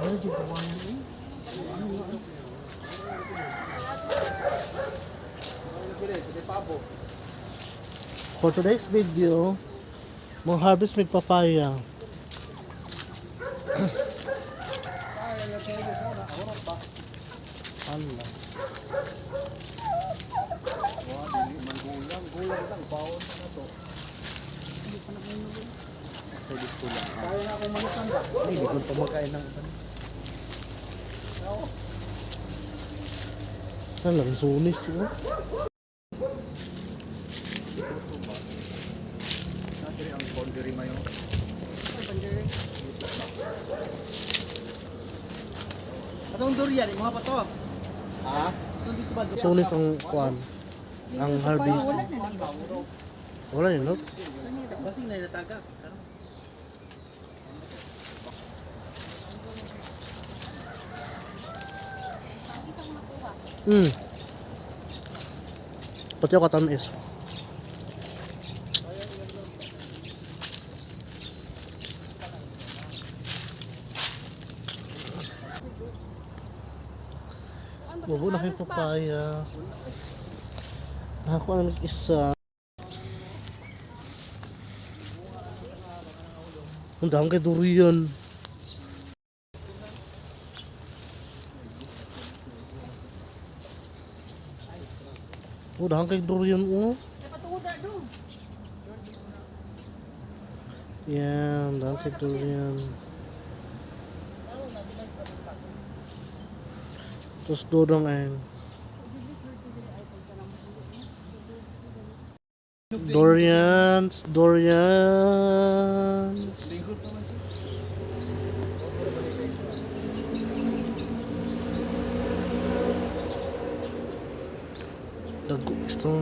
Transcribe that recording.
Ano yung kawayan eh? Ano nga? For today's video, mga harvest may papaya. Allah. Ay, hindi ko pa makain ng ano. Ano lang, sunis oh. Atong durian, imo pa to. Ha? Atong dito ba durian? Sunis ang kuan. Ang harvest. Wala yun, no? Basig na nataga. Pati ako katamis. Bubo na kayo papaya. Nakakuha na ng isa. Ang dami kay durian. Oh, dami kay durian oh. Yan, dami kay durian. Tapos dodong ay. Durians, durians. Dago, gusto.